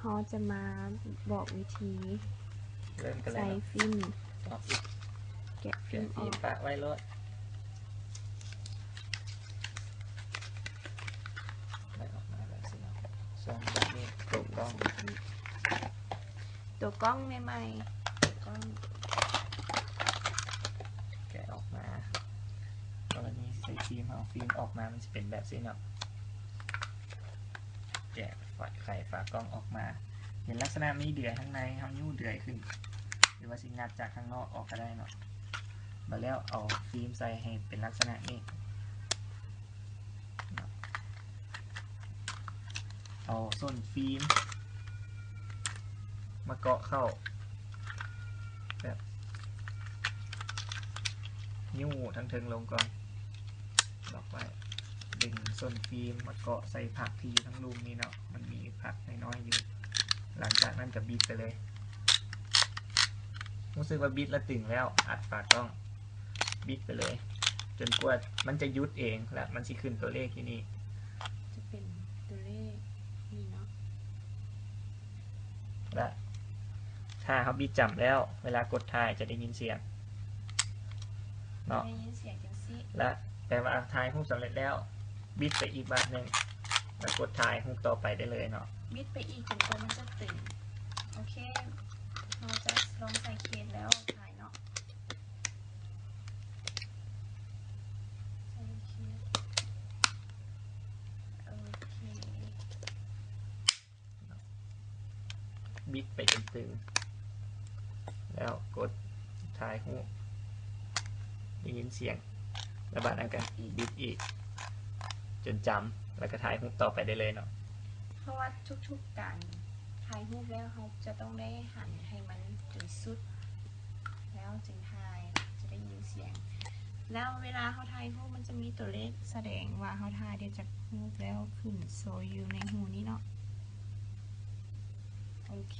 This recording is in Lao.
ເຮົາຈະມາບອກວິທີ ເລີ່ມກັນເລີ ໃສ່ ຍເນາະ ຟິມ ອອກອີກ ແກະຟິມອອກ ແກະຟິມປະໄວ້ໂລດ ໄລ່ອອກມາແບບຊີ້ເນາະ ສ່ວນແບບນີ້ຕົວກ້ອງ ຕົວກ້ອງໃໝ່ໆ ຕົວກ້ອງ ແກະອອກມາ ກໍລະນີໃສ່ຟິມ ເຮົາ ຟິມອອກມາມັນຊິເປັນແບບຊີ້ເນາະ ແກະໄຂຝາກ້ອງອອກມາ ເຫັນລັກສະນະມີເດືອຍທາງໃນ ເຮົາຍູ້ເດືອຍຂຶ້ນ ຫຼືວ່າຊິງັດຈາກຂ້າງນອກອອກກໍໄດ້ເນາະ ບາດແລ້ວເອົາຟິມໃສ່ໃຫ້ເປັນລັກສະນະນີ້ ເອົາສົ້ນຟິມມາເກາະເຂົ້າ ແບບຍູ້ທາງເທິງລົງກ່ອນ ລັອກໄວ້ ດຶງສົ້ນຟິມມາເກາະໃສ່ຜັກທີ່ຢູ່ທາງລຸ່ມນີ້ເນາະ ມັນມີຜັກນ້ອຍໆຢູ່ ຫຼັງຈາກນັ້ນກໍບິດໄປເລີຍ ຮູ້ສຶກວ່າບິດແລ້ວຕຶງແລ້ວ ອັດຝາກ້ອງ ບິດໄປເລີຍ ຈົນກວ່າມັນຈະຢຸດເອງ ແລະມັນຊິຂຶ້ນຕົວເລກຢູ່ນີ້ ຈະເປັນຕົວເລກນີ້ເນາະ ແລະຖ້າເຮົາບິດຈ້ຳແລ້ວ ເວລາກົດຖ່າຍຈະໄດ້ຍິນສຽງເນາະ ໄດ້ຍິນສຽງຈັ່ງຊີ້ ແລະແປວ່າຖ່າຍຮູບສຳເລັດແລ້ວ ບິດໄປອີກບາດໜຶ່ງ ແລະກົດຖ່າຍຮູບຕໍ່ໄປໄດ້ເລີຍເນາະ ບິດໄປອີກຈົນກວ່າມັນຈະຕຶງ ໂອເຄ ເຮົາຈະລອງໃສ່ເຄສແລ້ວຖ່າຍເນາະ ໃສ່ເຄສ ໂອເຄ ບິດໄປຕຶງໆ ແລ້ວກົດຖ່າຍຮູບ ໄດ້ຍິນສຽງ ແລ້ວບາດນັ້ນກໍບິດອີກ ຈົນຈຳ ແລ້ວກໍຖ່າຍຮູບຕໍ່ໄປໄດ້ເລີຍເນາະ ເພາະວ່າທຸກໆການຖ່າຍຮູບແລ້ວ ເຮົາຈະຕ້ອງໄດ້ຫັນໃຫ້ມັນຈົນສຸດ ແລ້ວຈຶ່ງຖ່າຍ ຈະໄດ້ຍິນສຽງ ແລ້ວເວລາເຮົາຖ່າຍຮູບ ມັນຈະມີຕົວເລກສະແດງວ່າເຮົາຖ່າຍໄດ້ຈັກຮູບແລ້ວ ຂຶ້ນໂຊຢູ່ໃນຮູນີ້ເນາະ ໂອເຄ.